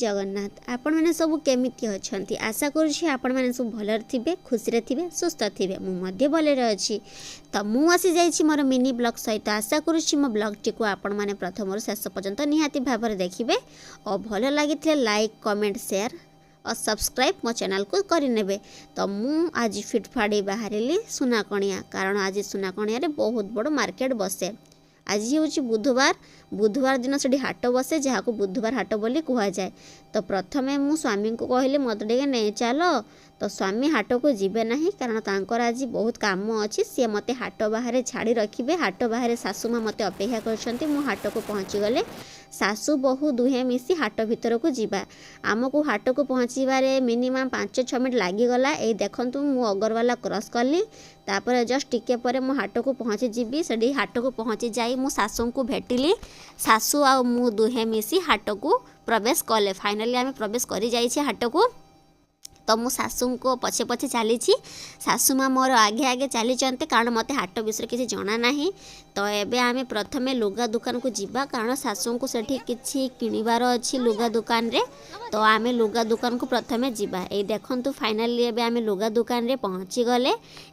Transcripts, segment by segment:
ଜଗନ୍ନାଥ। ଆପଣମାନେ ସବୁ କେମିତି ଅଛନ୍ତି? ଆଶା କରୁଛି ଆପଣମାନେ ସବୁ ଭଲରେ ଥିବେ, ଖୁସିରେ ଥିବେ, ସୁସ୍ଥ ଥିବେ। ମୁଁ ମଧ୍ୟ ଭଲରେ ଅଛି। ତ ମୁଁ ଆସିଯାଇଛି ମୋର ମିନି ବ୍ଲଗ୍ ସହିତ। ଆଶା କରୁଛି ମୋ ବ୍ଲଗ୍ଟିକୁ ଆପଣମାନେ ପ୍ରଥମରୁ ଶେଷ ପର୍ଯ୍ୟନ୍ତ ନିହାତି ଭାବରେ ଦେଖିବେ ଓ ଭଲ ଲାଗିଥିଲେ ଲାଇକ୍, କମେଣ୍ଟ, ସେୟାର ଓ ସବସ୍କ୍ରାଇବ୍ ମୋ ଚ୍ୟାନେଲକୁ କରିନେବେ। ତ ମୁଁ ଆଜି ଫିଟଫାଡ଼ି ବାହାରିଲି ସୁନାକଣିଆ, କାରଣ ଆଜି ସୁନାକଣିଆରେ ବହୁତ ବଡ଼ ମାର୍କେଟ ବସେ। ଆଜି ହେଉଛି ବୁଧବାର। ବୁଧବାର ଦିନ ସେଠି ହାଟ ବସେ, ଯାହାକୁ ବୁଧବାର ହାଟ ବୋଲି କୁହାଯାଏ। ତ ପ୍ରଥମେ ମୁଁ ସ୍ୱାମୀଙ୍କୁ କହିଲି, ମୋତେ ଟିକେ ନେଇ ଚାଲ। ତ ସ୍ୱାମୀ ହାଟକୁ ଯିବେ ନାହିଁ, କାରଣ ତାଙ୍କର ଆଜି ବହୁତ କାମ ଅଛି। ସିଏ ମୋତେ ହାଟ ବାହାରେ ଛାଡ଼ି ରଖିବେ। ହାଟ ବାହାରେ ଶାଶୁ ମା ମୋତେ ଅପେକ୍ଷା କରିଛନ୍ତି। ମୁଁ ହାଟକୁ ପହଞ୍ଚିଗଲେ ଶାଶୁ ବୋହୂ ଦୁହେଁ ମିଶି ହାଟ ଭିତରକୁ ଯିବା। ଆମକୁ ହାଟକୁ ପହଞ୍ଚିବାରେ ମିନିମମ୍ 5-6 ମିନିଟ୍ ଲାଗିଗଲା। ଏଇ ଦେଖନ୍ତୁ, ମୁଁ ଅଗରୱାଲା କ୍ରସ୍ କଲି, ତାପରେ ଜଷ୍ଟ ଟିକେ ପରେ ମୁଁ ହାଟକୁ ପହଞ୍ଚିଯିବି। ସେଠି ହାଟକୁ ପହଞ୍ଚି ଯାଇ ମୁଁ ଶାଶୁଙ୍କୁ ଭେଟିଲି। ଶାଶୁ ଆଉ ମୁଁ ଦୁହେଁ ମିଶି ହାଟକୁ ପ୍ରବେଶ କଲେ। ଫାଇନାଲି ଆମେ ପ୍ରବେଶ କରିଯାଇଛେ ହାଟକୁ। ତ ମୁଁ ଶାଶୁଙ୍କ ପଛେ ପଛେ ଚାଲିଛି, ଶାଶୁ ମା ମୋର ଆଗେ ଆଗେ ଚାଲିଛନ୍ତି, କାରଣ ମୋତେ ହାଟ ବିଷୟରେ କିଛି ଜଣା ନାହିଁ। ତ ଏବେ ଆମେ ପ୍ରଥମେ ଲୁଗା ଦୋକାନକୁ ଯିବା, କାରଣ ଶାଶୁଙ୍କୁ ସେଠି କିଛି କିଣିବାର ଅଛି ଲୁଗା ଦୋକାନରେ। ତ ଆମେ ଲୁଗା ଦୋକାନକୁ ପ୍ରଥମେ ଯିବା। ଏଇ ଦେଖନ୍ତୁ, ଫାଇନାଲି ଏବେ ଆମେ ଲୁଗା ଦୋକାନରେ ପହଞ୍ଚିଗଲେ।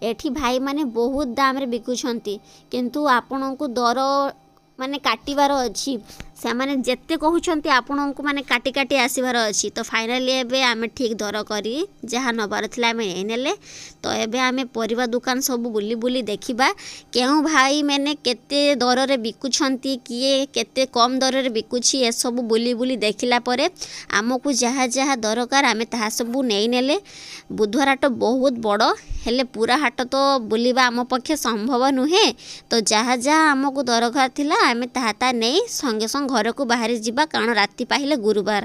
ଏଠି ଭାଇମାନେ ବହୁତ ଦାମରେ ବିକୁଛନ୍ତି, କିନ୍ତୁ ଆପଣଙ୍କୁ ଦର ମାନେ କାଟିବାର ଅଛି। ସେମାନେ ଯେତେ କହୁଛନ୍ତି, ଆପଣଙ୍କୁ ମାନେ କାଟି କାଟି ଆସିବାର ଅଛି। ତ ଫାଇନାଲି ଏବେ ଆମେ ଠିକ୍ ଦର କରି ଯାହା ନେବାର ଥିଲା ଆମେ ନେଇନେଲେ। ତ ଏବେ ଆମେ ପରିବା ଦୋକାନ ସବୁ ବୁଲି ବୁଲି ଦେଖିବା, କେଉଁ ଭାଇମାନେ କେତେ ଦରରେ ବିକୁଛନ୍ତି, କିଏ କେତେ କମ୍ ଦରରେ ବିକୁଛି। ଏସବୁ ବୁଲି ବୁଲି ଦେଖିଲା ପରେ ଆମକୁ ଯାହା ଯାହା ଦରକାର ଆମେ ତାହା ସବୁ ନେଇନେଲେ। ବୁଧବାର ହାଟ ବହୁତ ବଡ଼, ହେଲେ ପୁରା ହାଟ ତ ବୁଲିବା ଆମ ପକ୍ଷେ ସମ୍ଭବ ନୁହେଁ। ତ ଯାହା ଯାହା ଆମକୁ ଦରକାର ଥିଲା ଆମେ ତାହା ତାହା ନେଇ ସଙ୍ଗେ ସଙ୍ଗେ ଘରକୁ ବାହାରି ଯିବା, କାରଣ ରାତି ପାହିଲେ ଗୁରୁବାର,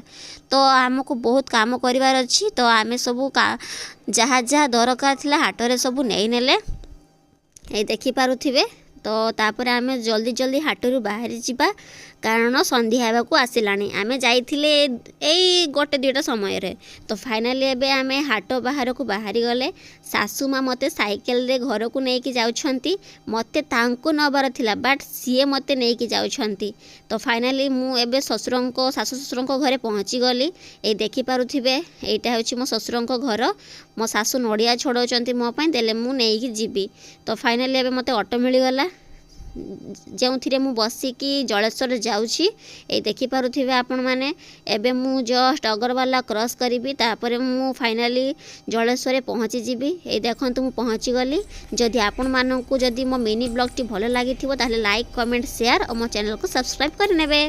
ତ ଆମକୁ ବହୁତ କାମ କରିବାର ଅଛି। ତ ଆମେ ସବୁ ଯାହା ଯାହା ଦରକାର ଥିଲା ହାଟରେ ସବୁ ନେଇନେଲେ। ଏଇ ଦେଖିପାରୁଥିବେ। ତ ତାପରେ ଆମେ ଜଲ୍ଦି ଜଲ୍ଦି ହାଟରୁ ବାହାରି ଯିବା, କାରଣ ସନ୍ଧ୍ୟା ହେବାକୁ ଆସିଲାଣି। ଆମେ ଯାଇଥିଲେ ଏଇ ଗୋଟେ ଦୁଇଟା ସମୟରେ। ତ ଫାଇନାଲି ଏବେ ଆମେ ହାଟ ବାହାରକୁ ବାହାରିଗଲେ। ଶାଶୁ ମା ମୋତେ ସାଇକେଲରେ ଘରକୁ ନେଇକି ଯାଉଛନ୍ତି। ମୋତେ ତାଙ୍କୁ ନେବାର ଥିଲା, ବଟ୍ ସିଏ ମୋତେ ନେଇକି ଯାଉଛନ୍ତି। ତ ଫାଇନାଲି ମୁଁ ଏବେ ଶ୍ୱଶୁରଙ୍କ ଶାଶୁ ଶ୍ୱଶୁରଙ୍କ ଘରେ ପହଞ୍ଚିଗଲି। ଏଇ ଦେଖିପାରୁଥିବେ, ଏଇଟା ହେଉଛି ମୋ ଶ୍ୱଶୁରଙ୍କ ଘର। ମୋ ଶାଶୁ ନଡ଼ିଆ ଛଡ଼ାଉଛନ୍ତି ମୋ ପାଇଁ, ଦେଲେ ମୁଁ ନେଇକି ଯିବି। ତ ଫାଇନାଲି ଏବେ ମୋତେ ଅଟୋ ମିଳିଗଲା, ଯେଉଁଥିରେ ମୁଁ ବସିକି ଜଳେଶ୍ୱର ଯାଉଛି। ଏଇ ଦେଖିପାରୁଥିବେ ଆପଣମାନେ, ଏବେ ମୁଁ ଜଷ୍ଟ ଅଗରୱାଲା କ୍ରସ୍ କରିବି, ତାପରେ ମୁଁ ଫାଇନାଲି ଜଳେଶ୍ୱରରେ ପହଞ୍ଚିଯିବି। ଏଇ ଦେଖନ୍ତୁ, ମୁଁ ପହଞ୍ଚିଗଲି। ଯଦି ଆପଣମାନଙ୍କୁ ଯଦି ମୋ ମିନି ବ୍ଲଗ୍ଟି ଭଲ ଲାଗିଥିବ, ତାହେଲେ ଲାଇକ୍, କମେଣ୍ଟ, ସେୟାର ଓ ମୋ ଚ୍ୟାନେଲକୁ ସବସ୍କ୍ରାଇବ୍ କରିନେବେ।